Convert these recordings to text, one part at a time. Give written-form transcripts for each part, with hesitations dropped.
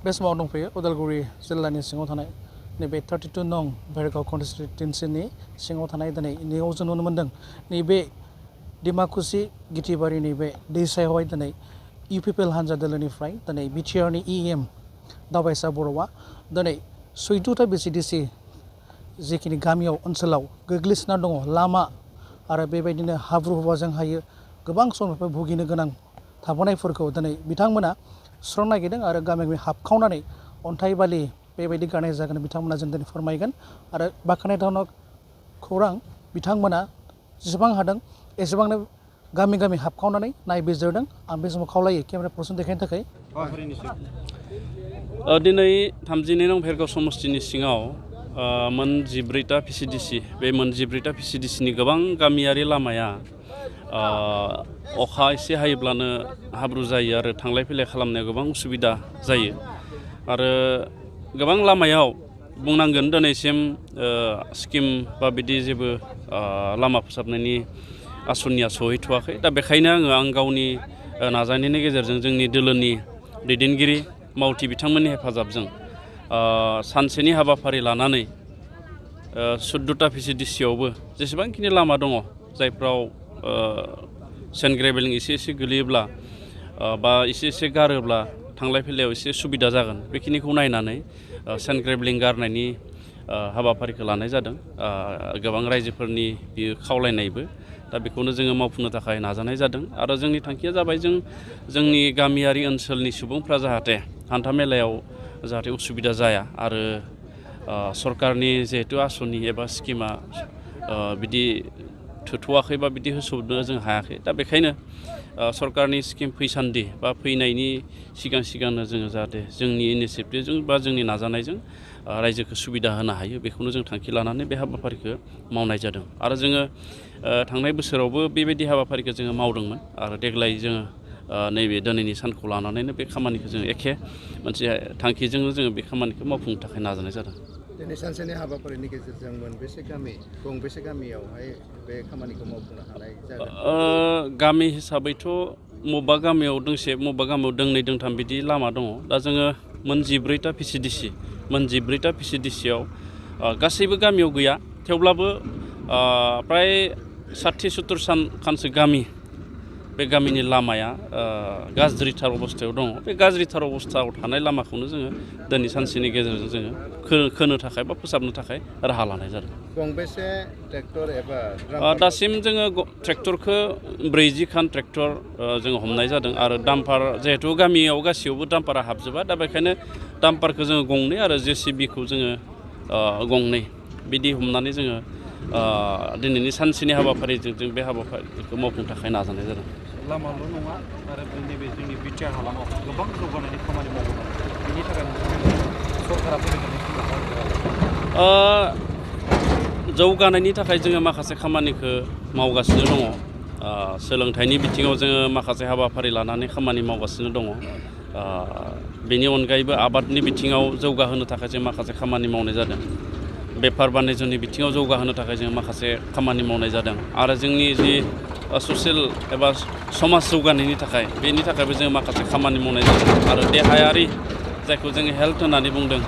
बे समाव दंफैयो उदालगुरि जिल्लानि सिङाव थानाय नैबे 32 नं भेरगाव कन्स्टिटुयेन्सिनि सिङाव थानाय दिनै नैयाव जों नुनो मोन्दों नैबे डिमाकुसि गिथिबारि नैबे दैसायावहाय दिनै इउपिपिएल हान्जा दोलोनिफ्राय दिनै बिटिआरनि इएम दावबायसा बर'आ दिनै 14था भिसिडिसि जिखिनि गामियाव ओनसोलाव गोग्लैसोना दङ लामा आरो बेबायदिनो हाब्रु हुबाजों हायो गोबां समनिफ्राय भुगिनो गोनां थाबोनायफोरखौ दिनै बिथांमोना सुस्रांनो नागिरदों आरो गामि गामि हाबखावनानै अन्थाइ बालि बेबायदि गारनाय जागोन बिथांमोना जों दिनै फोरमायगोन आरो बाख्नायथावना खौरां बिथांमोना जेसेबां हादों एसेबांनो गामि गामि हाबखावनानै नायबिजिरदों आं बे समाव खावलायो केमेरा पर्सन देखायनो थाखाय दिनै 32 नं भेरगाव समष्टिनि सिङाव मोन 14टा भिसिडिसि बे मोन 14टा भिसिडिसिनि गोबां गामियारि लामाया अखा एसे हायोब्लानो हाब्रु जायो आरो थांलाय फैलाय खालामनायाव गोबां उसुबिदा जायो आरो गोबां लामायाव बुंनांगोन दिनैसिम स्किम बा बिदि जेबो लामा फोसाबनायनि आसनिया सहैथ'वाखै दा बेखायनो आं गावनि नाजानायनि गेजेरजों जोंनि दोलोनि दैदेनगिरि मावथि बिथांमोननि हेफाजाबजों सानसेनि हाबाफारि लानानै 14टा भिसिडिसियावबो जेसेबांखिनि लामा दङ जायफ्राव सेन्ड ग्रेभेलिं एसे गोलैयोब्ला बा एसे गारोब्ला थांलाय फैलायाव एसे सुबिदा जागोन बेखिनिखौ नायनानै सेन्ड ग्रेभेलिं गारनायनि हाबाफारिखौ लानाय जादों गोबां रायजोफोरनि बियो खावलायनायबो दा बेखौनो जोङो मावफुंनो थाखाय नाजानाय जादों आरो जोंनि थांखिया जाबाय जोंनि गामियारि ओनसोलनि सुबुंफ्रा जाहाथे हान्था मेलायाव जाहाथे उसुबिदा जाया आरो सरकारनि जिहेतु आसनि एबा स्किमा बिदि थोथ'वाखै बा बिदि होसोबनो जों हायाखै दा बेखायनो सरकारनि स्किम फैसान्दि बा फैनायनि सिगांनो जोङो जाहाथे जोंनि इनिसियेटिभजों बा जोंनि नाजानायजों रायजोखौ सुबिदा होनो हायो बेखौनो जों थांखि लानानै बे हाबाफारिखौ मावनाय जादों आरो जोङो थांनाय बोसोरावबो बेबायदि हाबाफारिखौ जोङो मावदोंमोन आरो देग्लाय जोङो नैबे दिनैनि सानखौ लानानैनो बे खामानिखौ जों एखे मोनसे थांखिजोंनो जोङो बे खामानिखौ मावफुंनो थाखाय नाजानाय जादों दिनै सानसेनि हाबाफारिनि गेजेरजों गंबेसे गामियावहाय बे खामानिखौ मावफुंनो हानाय जागोन गामि हिसाबैथ' बबेबा गामियाव दोंसे बबेबा गामियाव दोंनै दोंथाम बिदि लामा दङ दा जोङो मोन 14टा भिसिडिसि मोन 14टा भिसिडिसियाव गासैबो गामियाव गैया थेवब्लाबो प्राय 60-70 खानसो गामि बे गामिनि लामाया गाज्रिथार अबस्थायाव दङ बे गाज्रिथार अबस्थायाव थानाय लामाखौनो जोङो दिनै सानसेनि गेजेरजों जोङो खोनो थाखाय बा फोसाबनो थाखाय राहा लानाय जादों गंबेसे ट्रेक्टर एबा दासिम जोङो ट्रेक्टरखौ 40 खान ट्रेक्टर जोङो हमनाय जादों आरो डाम्पार जिहेथु गामियाव गासैयावबो डाम्पारा हाबजोबा दा बेखायनो डाम्पारखौ जोङो गंनै आरो जेसिबिखौ जोङो गंनै बिदि हमनानै जोङो दिनैनि सानसेनि हाबाफारिजों जों बे हाबाफारिखौ मावफुंनो थाखाय नाजानाय जादों लामाल' नङा आरो नैबे जोंनि बिटिआर हालामाव गोबां जौगानायनि खामानि मावदों बेनि थाखाय सरकारा जौगानायनि थाखाय जोङो माखासे खामानिखौ मावगासिनो दङ सोलोंथाइनि बिथिङाव जोङो माखासे हाबाफारि लानानै खामानि मावगासिनो दङ बेनि अनगायैबो आबादनि बिथिङाव जौगाहोनो थाखाय जों माखासे खामानि मावनाय जादों बेफार बानिज्यनि बिथिङाव जौगाहोनो थाखाय जों माखासे खामानि मावनाय जादों आरो जोंनि जि ससियेल एबा समाज जौगानायनि थाखाय बेनि थाखायबो जों माखासे खामानि मावनाय जादों आरो देहायारि जायखौ जोङो हेल्थ होननानै बुंदों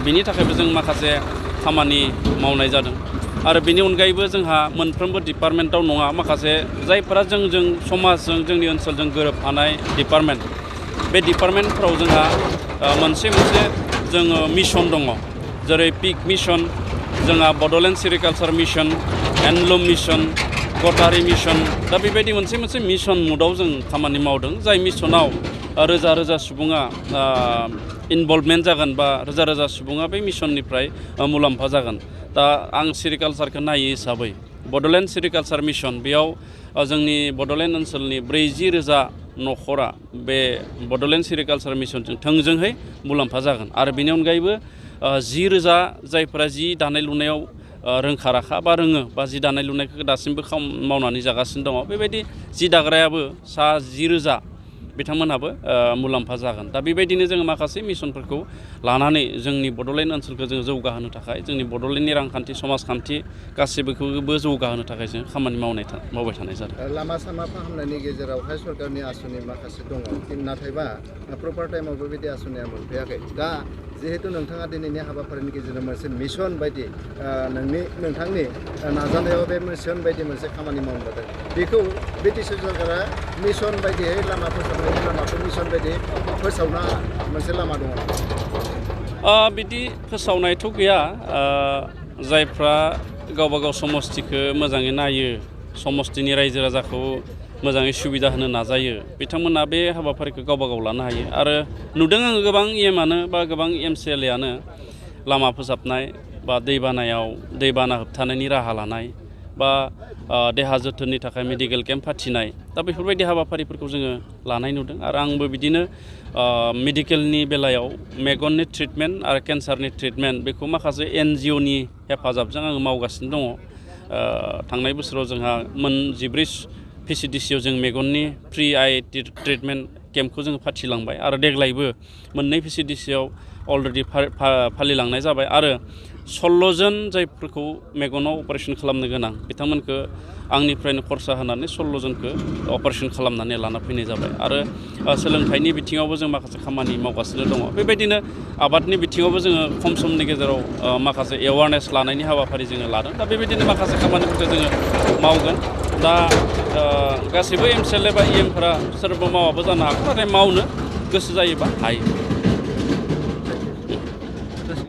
बिनि थाखायबो जों माखासे खामानि मावनाय जादों आरो बेनि अनगायैबो जोंहा मोनफ्रोमबो डिपार्टमेन्टाव नङा माखासे जायफोरा जोंजों समाजजों जोंनि ओनसोलजों गोरोबफानाय डिपार्टमेन्ट बे डिपार्टमेन्टफ्राव जोंहा मोनसे जोङो मिशन दङ जेरै पिक मिशन जोंहा Bodoland sericulture mission handloom mission goatery mission दा बेबायदि मोनसे मिशन मुडआव जों खामानि मावदों जाय मिशनाव रोजा सुबुङा इनभल्भमेन्ट जागोन बा रोजा सुबुङा बे मिशननिफ्राय मुलाम्फा जागोन दा आं सेरिकालचारखौ नायो हिसाबै बड'लेण्ड सेरिकालचार मिशन बेयाव जोंनि बड'लेण्ड ओनसोलनि 40,000 न'खरा बे बड'लेण्ड सेरिकालचार मिशनजों थोंजोंहै मुलाम्फा जागोन आरो बेनि अनगायैबो 10,000 जायफोरा जि दानाय लुनायाव रोंखा राखा बा रोङो बा जि दानाय लुनायखौ दासिमबो मावनानै जागासिनो दङ बेबायदि जि दाग्रायाबो 10,000 बिथांमोनहाबो मुलाम्फा जागोन। दा बेबायदिनो जोङो माखासे मिशनफोरखौ लानानै जोंनि बड'लेण्ड ओनसोलखौ जोङो जौगाहोनो थाखाय जोंनि बड'लेण्डनि रांखान्थि समाजखान्थि गासैबोखौबो जौगाहोनो थाखाय जों खामानि मावबाय थानाय जादों। लामा सामा फाहामनायनि गेजेरावहाय सरकारनि आसनि माखासे दङ, नाथायबा प्रपार टाइमाव बेबायदि आसनिया मोनफैयाखै। दा जिहेतु नोंथाङा दिनैनि हाबाफारिनि गेजेरजों मोनसे मिशन बायदि नोंथांनि नाजानायाव बे मिशन बायदि मोनसे खामानि मावनो लादों, बेखौ बिटिसि सरकारा मिशन बायदियै लामा फोसाबनायनि लामाखौ मिशन बायदि फोसावना मोनसे लामा दङ। बिदि फोसावनायथ' गैया। जायफ्रा गावबा गाव समस्तिखौ मोजाङै नायो, समस्तिनि रायजो राजाखौ मोजाङै सुबिदा होनो नाजायो, बिथांमोना बे हाबाफारिखौ गावबा गाव लानो हायो। आरो नुदों आङो गोबां एमआनो बा गोबां एमसिएलएआनो लामा फोसाबनाय बा दैबाना होबथानायनि राहा लानाय बा देहा जोथोननि थाखाय मेडिकेल केम्प फाथिनाय, दा बेफोरबायदि हाबाफारिफोरखौ जोङो लानाय नुदों। आरो आंबो बिदिनो मेडिकेलनि बेलायाव मेगननि ट्रिटमेन्ट आरो केन्सारनि ट्रिटमेन्ट बेखौ माखासे NGOनि हेफाजाबजों आङो मावगासिनो दङ। थांनाय बोसोराव जोंहा 19 Vcdcआव जों मेगननि फ्रि आइ ट्रिटमेन्ट केम्पखौ जोङो फाथिलांबाय आरो देग्लायबो 2 Vcdcआव अलरेडि फालिलांनाय जाबाय। आरो 16 जन जायफोरखौ मेगनाव अपारेसन खालामनो गोनां बिथांमोनखौ आंनिफ्रायनो खरसा होनानै 16 जनखौ अपारेसन खालामनानै लाना फैनाय जाबाय। आरो सोलोंथाइनि बिथिङावबो जों माखासे खामानि मावगासिनो दङ। बेबायदिनो आबादनि बिथिङावबो जोङो खम समनि गेजेराव माखासे एवारनेस लानायनि हाबाफारि जोङो लादों। दा बेबायदिनो माखासे खामानिफोरखौ जोङो मावगोन। दा गासैबो एमसिएलए बा EMफोरा सोरबा मावाबो जानो हागौ, नाथाय मावनो गोसो जायोबा हायो।